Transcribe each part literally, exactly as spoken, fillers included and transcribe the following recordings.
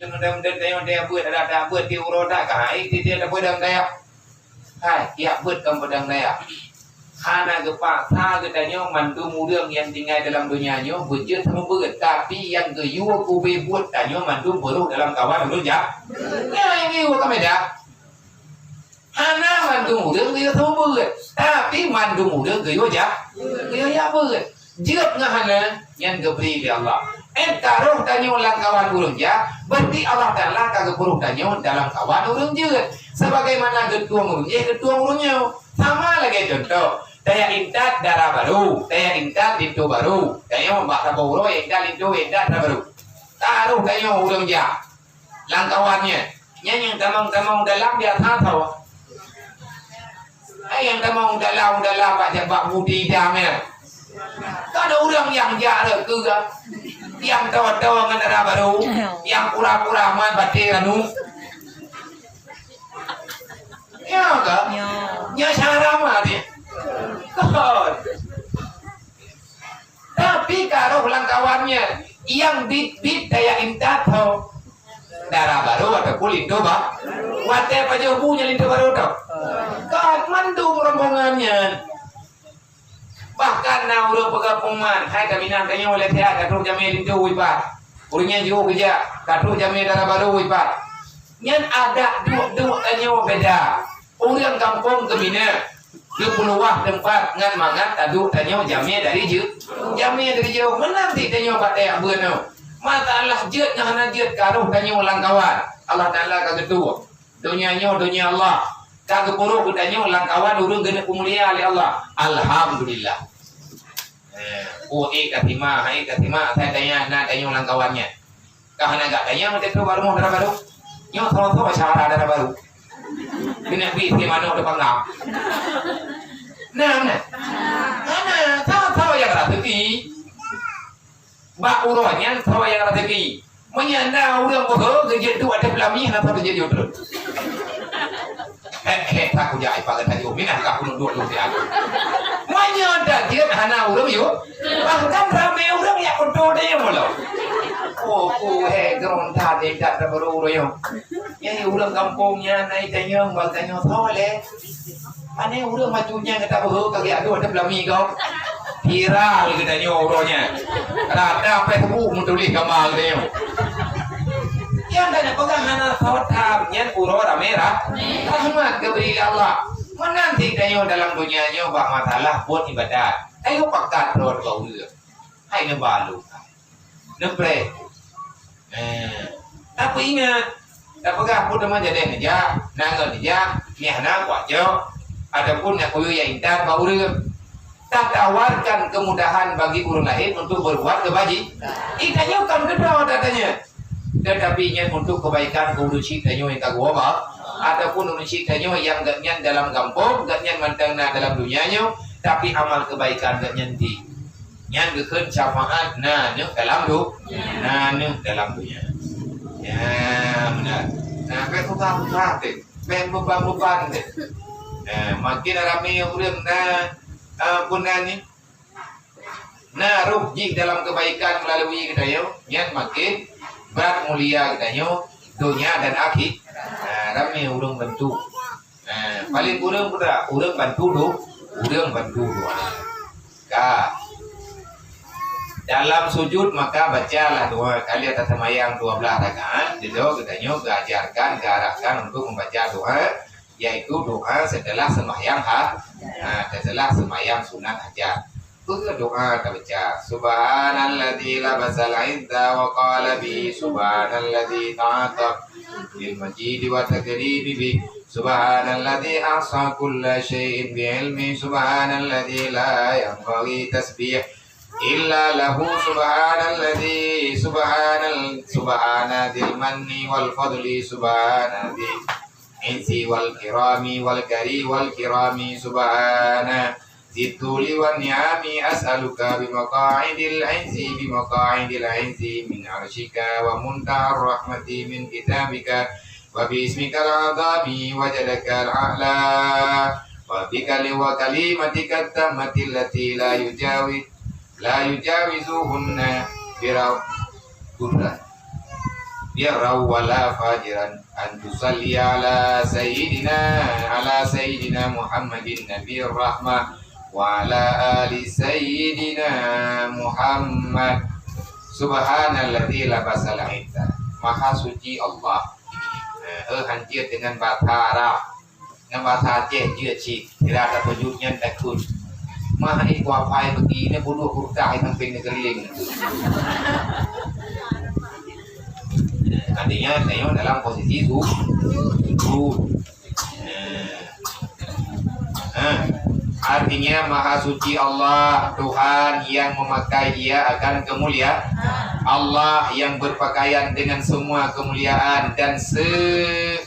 Mudah-mudahan tanyoe dia buet, ada tak buet di uroe tak, hai, di dia tak buet dalam daya. Hai, tiap buet kan pedang daya. Hana geupaksa geutanyoe mandum ureuëng nyang tinggai dalam donya nyoe beujeuet seumeubeuet, tapi nyang geuyue kube buet tanyoe mandum beurôh dalam kawan ureuëng jak. Nyan nyang geuyue ka beda. Hana mandum ureuëng geuyue seumeubeuet, tapi mandum ureuëng geuyue jak, geuyue jak beuet. Jeuet ngon hana, nyan geubri lé Allah. Eh, ka rôh tanyoe lam kawan ureuëng jak, berarti Allah Taala ka geupeurôh tanyoe dalam kawan ureuëng jeuet. Sebagaimana geutueng ureuëng jih, geutueng ureuëng nyoe. Sama lagée contoh, tajak intat dara barô, tajak intat linto barô. Tanyoe bak saboh uroe intat linto, intat dara barô. Ka rôh tanyoe ureuëng jak. Lam kawan nyan. Nyan nyang tamong-tamong dalam biasa tho. Hai nyang tamong dalam-dalam bak jabak budi idang nyan. Kan ureuëng nyang jak rot keu nyang tho-tho ngon dara barô, nyang pura-pura mat baté anu. Ya ka? Ya. Nya cara mah dia. Kon. Tapi ka rôh lam kawan nyan, nyang bit-bit tajak intat tho. Dara barô ataupun linto ba-, watée pajoh bu nyan linto barô tho. Kon mandum rombongan nyan. Bahkan na ureuëng peugah pengumuman, "Hai ka minah tanyoe lé siat, ka trok jamé linto ipat." Ureuëng nyan jiôh geujak, ka trok jamé dara barô ipat. Nyan adat duek-duek tanyoe beda. Ureuëng gampông keuminah, geupeuluwah teumpat ngon mangat taduek tanyoe jamé dari jeu-, jamé dari jeuh. Meunan cit tanyoe bak tajak beuet nyoe. Masalah jeuet ngon hana jeuet ka rôh tanyoe lam kawan. Allah Taala ka geutueng. Donya nyoe donya Allah. Ka geupeurôh geutanyoe lam kawan ureuëng geuneuk peumulia lé Allah. Alhamdulillah. Eh, oh, eh, ka tima, hai ka tima, asai tanya na tanyoe lam kawan nyan. Ka hana gak tanya, meuteupeu baru dara barô. Nyoe sama-sama syara dara barô. Kena bit si manok depan ngam. Nah, nah. Hana, sama-sama nyang raseuki. Bak uroe nyan sama nyang raseuki. Meunyo na ureuëng boh geujeuet duek ateueh peulami, hana sabe jeuet duek. Hek, hek, tak kujak ipagat tadi, oh, minah ka kunut duek lu siat. Meunyo dak jeuet hana ureuëng yue, bahkan ramé ureuëng yak kuto deh meulo. Oh, ku he gerong tadi dak terburu ureuëng. Nyang ureuëng gampông nyan nai tanyong bak tanyoe soleh. Pane ureuëng maju nyang gata beuhe ka geujak duek ateueh peulami kau. Viral geutanyoe uroe nyan. Rata Facebook meutuléh gamba geutanyoe. Nyang tanyoe peugah hana sawat tham nyan uroe ramé rah-, rahmat geubri lé Allah. Meunan cit tanyoe dalam donya nyoe bak masalah buet ibadat. Ayo pakat rot bak ureuëng. Hai neubalu. Neupreh. Eh, tapi ingat, tapeugah pun teuma jadeh neujak, na ngon neujak, nyang na kuat jok, ataupun nak kuyue ya intat bak ureuëng. Tatawarkan kemudahan bagi ureuëng lain untuk berbuat kebaji-, itanyoe kan keudroe tatanya. Tetapi nyan untuk kebaikan ureuëng syik tanyoe nyang ka geuwoe bak, ataupun ureuëng syik tanyoe nyang geuhnyan dalam gampông, geuhnyan mantong na dalam donya nyoe, tapi amal kebaikan geuhnyan di Nyan geukheun syafaat na neuh dalam du-, na neuh dalam donya. Ya, beuna. Nah, bèk susah-susah teuh. Bèk beuban-beuban teuh. Nah, makin ramé ureuëng na, eh, peue nan nyan, na roh jih dalam kebaikan melalui geutanyoe, nyan makin brat mulia geutanyoe donya dan akhi-, nah, ramé ureuëng bantu. Eh, paling kureueng peue, ureuëng bantu do-, ureuëng bantu doa. Ka. Dalam sujud maka bacalah doa kali atas sembahyang dua belas rakaat, di doa geutanyoe geuajarkan, geuarahkan untuk membaca doa, yaitu doa setelah sembahyang ha-, ha, setelah sembahyang sunat hajat. Peue doa tabaca? Subhanalladzi labasal izza wa qala bi, subhanalladzi ta'ata bil majidi wa takrimi bi, subhanalladzi ahsa kulla syai'in bi ilmi, subhanalladzi la yanbaghi tasbih illa lahu, subhanalladzi, subhanal-, subhana dzil manni wal fadli, subhana dzil izzi wal kirami wal kari wal kirami, subhana Zituli wa ni'ami as'aluka bimaqa'idil izzi, bimaqa'idil izzi min arsyika wa muntahar rahmati min kitabika wa bi ismikal a'zami wa jadakal a'la wa bikali-, wa kalimatika tammati allati la yujawi-, la yujawizuhunna bira-, gurra. Birran wala fajiran, an tusalli ala sayyidina, ala sayyidina Muhammadin nabiyir rahmah, wa ala ali sayyidina Muhammad. Subhanalladzi labasal iddah. Maha suci Allah. Eh, eh, hanjeuet dengan bahasa Arab. Ngon bahasa Aceh jeuet cit, sira tapeujeuet nyan takheun. Mah hai kuapai beugi, nyan budoh kurtah hai sampéng neugeuleng. Artinya, tanyoe dalam posisi su-, sujud. Nah. Nah. Artinya, Maha Suci Allah, Tuhan yang memakai Dia akan kemuliaan. Allah yang berpakaian dengan semua kemuliaan dan se-,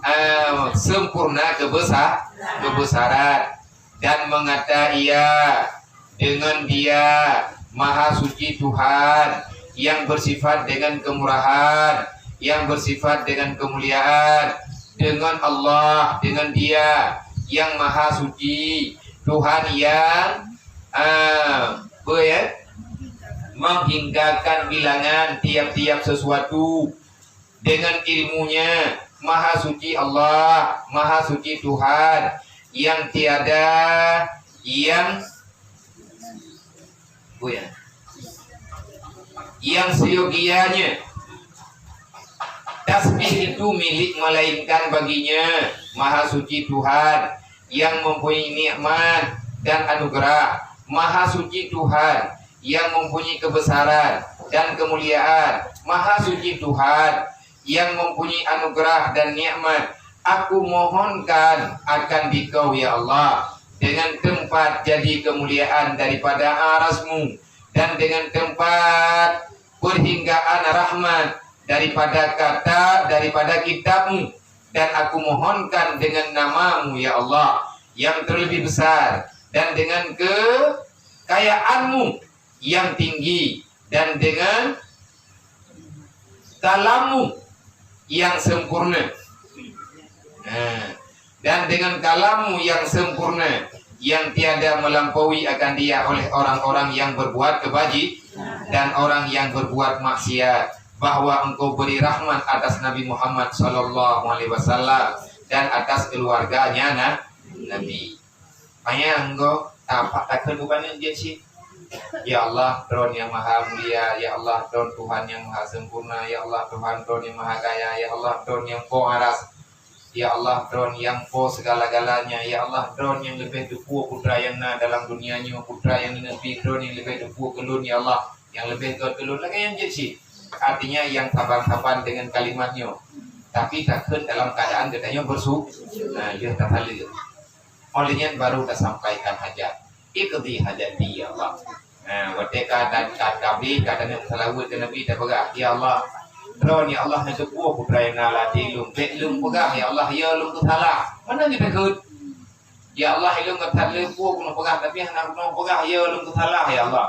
eh, sempurna kebesa-, kebesaran, dan mengata Ia, dengan Dia, Maha Suci Tuhan, yang bersifat dengan kemurahan, yang bersifat dengan kemuliaan, dengan Allah, dengan Dia yang Maha Suci, Tuhan yang, eh, apa ya, menghinggakan bilangan tiap-tiap sesuatu, dengan ilmunya. Maha suci Allah, maha suci Tuhan, yang tiada yang, oh ya, yang seyogianya. Tasbih itu milik melainkan baginya. Maha suci Tuhan yang mempunyai nikmat dan anugerah. Maha suci Tuhan yang mempunyai kebesaran dan kemuliaan. Maha suci Tuhan yang mempunyai anugerah dan nikmat. Aku mohonkan akan dikau, ya Allah, dengan tempat jadi kemuliaan daripada arasmu, dan dengan tempat perhinggaan rahmat daripada kata, daripada kitabmu. Dan aku mohonkan dengan namamu, ya Allah, yang terlebih besar, dan dengan kekayaanmu yang tinggi, dan dengan kalammu yang sempurna. Nah, dan dengan kalammu yang sempurna, yang tiada melampaui akan dia oleh orang-orang yang berbuat kebaji-, dan orang yang berbuat maksiat, bahwa engkau beri rahmat atas Nabi Muhammad sallallahu alaihi wasallam dan atas keluarganya, na-, Nabi. Panyang goh, tapak takheun bukan jeuet cit. Ya Allah, Droen nyang maha mulia, ya Allah, Droen Tuhan nyang maha sempurna, ya Allah, Tuhan Droen nyang maha kaya, ya Allah, Droen nyang po aras, ya Allah, Droen nyang po segala-galanya, ya Allah, Droen nyang leubeh teupeue peue nyang na dalam dunia nyoe, peue nyang neubri Droen nyang leubeh teupeue keu lôn, ya Allah, nyang leubeh gét keu lôn, lagèe nyan jeuet cit. Artinya, nyang saban-saban dengan kalimat nyoe. Tapi takheun dalam keadaan geutanyoe bersu-, nah, yeuh tasaleuem. Óh lheueh nyan baru tasampaikan hajat. Iqdi hajati, ya Allah. Nah, watèe ka dan ka tabri, ka taneuk seulaweuet keu Nabi, tapeugah, "Ya Allah, Droen, ya Allah, neuteupeue peue nyang na lam até lôn. Bèk lôn peugah, ya Allah, ya lôn teusalah." Meunan geutakheun. "Ya Allah, ilôn ka that leupeue keuneuk peugah, tapi hana keuneuk peugah, ya lôn teusalah, ya Allah.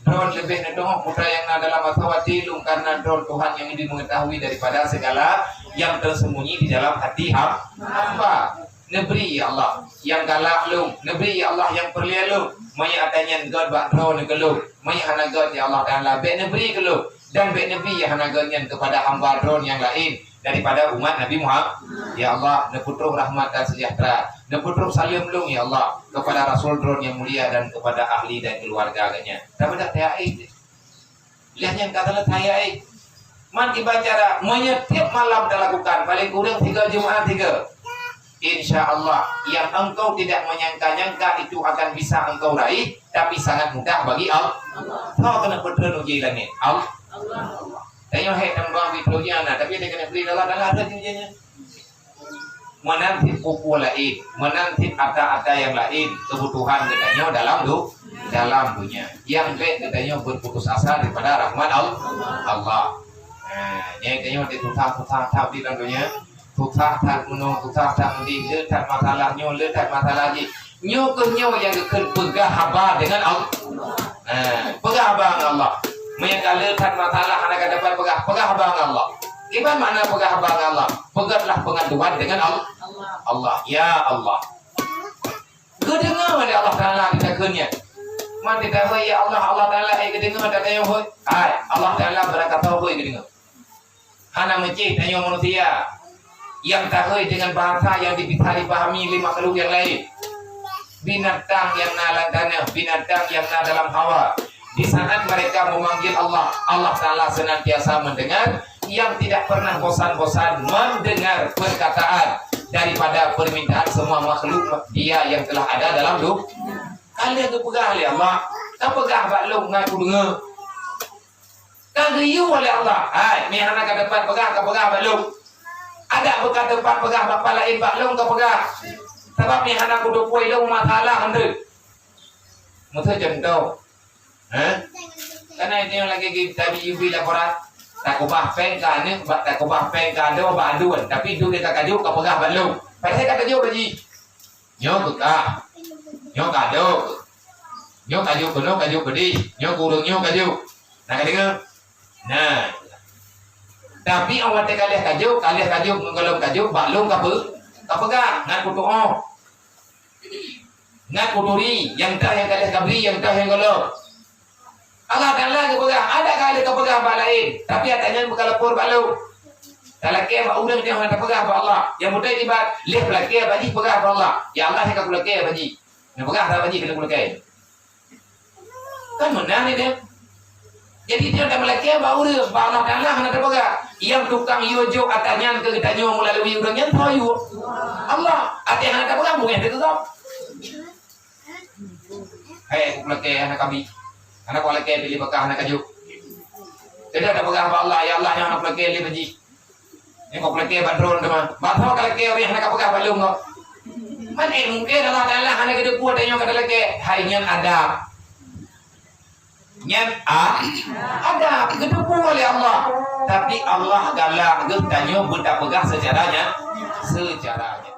Droen leubeh neudeungoe peue nyang na dalam asoe até lôn, karena Droen Tuhan nyang leubeh mengetahui daripada segala yang tersembunyi di dalam hati ham-, hamba. Neubri, ya Allah, nyang galak lôn. Neubri, ya Allah, nyang peureulèe lôn. Meunyo ata nyan gét bak Droen keu lôn, meunyo hana gét, ya Allah Taala, bèk neubri keu lôn, dan bèk neubri nyang hana gét nyan keupada hamba Droen nyang laén daripada umat Nabi Muhammad. Ya Allah, neupeutrôh rahmat dan sejahtera, neupeutrôh saleuem lôn, ya Allah, keupada Rasul Droen nyang mulia dan keupada ahli dan keuluwarga geuh nyan." Tapi dak teuhai. Lheueh nyan ka seuleusoe, ai. Man kiban cara, meunyo tiep malam talakukan, paléng kureueng tiga Jumat tiga. Insya Allah, yang engkau tidak menyangka-nyangka itu akan bisa engkau raih, tapi sangat mudah bagi Allah. Soe keuneuk peutreun uji langèt? Allah. Allah. Tanyoe hai tambah bit ujian na, tapi dia keuneuk bri Allah Taala ada ujiannya. Meunan cit peue-peue laén, meunan cit ata-ata nyang laén, keubutuhan geutanyoe dalam du-, dalam dunia. Nyang bèk geutanyoe berputus asa daripada rahmat Al-, Allah. Nah, nyang geutanyoe di susah-susah that di dalam dunia. Susah that meunoe, susah that meudéh, le that masalah nyoe, le that masalah jih. Nyoe keuh nyoe nyang geukheun peugah haba deungon Allah. Nah, peugah haba ngon Allah. Meunyo ka le that masalah hana ka dapat peugah, peugah haba ngon Allah. Kiban makna peugah haba ngon Allah? Peugahlah pengaduan dengan Allah. Allah. Ya Allah. Geudeungoe lé Allah Taala di takheun nyan. Man teuka hôi, "Ya Allah, Allah Taala, eh, geudeungoe," teuka hôi. Hai, Allah Taala beurangkasoe hôi geudeungoe. Hana meucéh tanyoe manusia nyang tahôi deungon bahasa nyang bisa dipahami lé makhluk nyang laén. Binatang nyang na lam tanoh, binatang nyang na dalam hawa. Di saat mereka memanggil Allah, Allah Ta'ala senantiasa mendengar, yang tidak pernah bosan-bosan mendengar perkataan daripada permintaan semua makhluk Dia yang telah ada dalam dunia. Ka lheueh geupeugah lé Allah, "Kapeugah bak Lôn, ngon kudeungoe." Ka geuyue lé Allah. Hai, meuhan hana ka teupat peugah, kapeugah bak Lôn. Adak beu ka teupat peugah bak laén, bak Lôn kapeugah. Sabab meuhan hana kuteupue Lôn masalah nyan. Miseu cuntoh. Hah? Kana itu nyang lagée geuh tabi ibi laporan. Takeubah péng keu aneuk, bak takeubah péng keu adoe bak aduen. Tapi duek ka kajok kapeugah bak Lôn. Padahai ka kajok bak jih. Nyoe keu kah. Nyoe kado. Nyoe kajok keunoe, kajok keudeh. Nyoe keu ureuëng nyoe kajok. Na kadeungoe? Nah. Tapi awak teuka lheueh kajok, ka lheueh kajok, ngon gohlom kajok, bak Lôn kapeu-, kapeugah, ngon kutuoh. Ngon kuturi, nyang teuh nyang ka lheueh kabri, nyang teuh nyang gohlom. Allah Ta'ala geupeugah, adak ka lheueh kapeugah bak laén, tapi ata nyan beu kalapor bak Lôn. Talakée bak ureuëng nyang hana tapeugah bak Allah. Nyang beutôi dibat, lheueh peulakée bak jih peugah bak Allah. Ya Allah, nyang ka kulakée bak jih. Nyang peugah bak jih keuneuk kulakée. Kan meunan nyan. Jadi, dia dak meulakée bak ureuëng, bak Allah Ta'ala hana tapeugah. Nyang tukang yue jok ata nyan keu geutanyoe meulalui ureuëng nyan, soe yue? Allah. Até hana tapeugah, mungéh teuh keu gob. Hai, aku peulakée hana kabi. Hana kulakée pih lé peugah hana kajok. Tidak ada peugah bak Allah, "Ya Allah, nyang hana kulakée lé bak jih." Nyang kulakée bak droe teuma. Bak droe kalakée ureuëng hana kapeugah bak Lôn kok. Man, eh, mungkin Allah Ta'ala hana geuteupue tanyoe ka talakée. Hai, nyan adab. Nyan a-, adab geuteupue lé Allah. Tapi Allah galak geutanyoe beutapeugah secara nya, secara nya.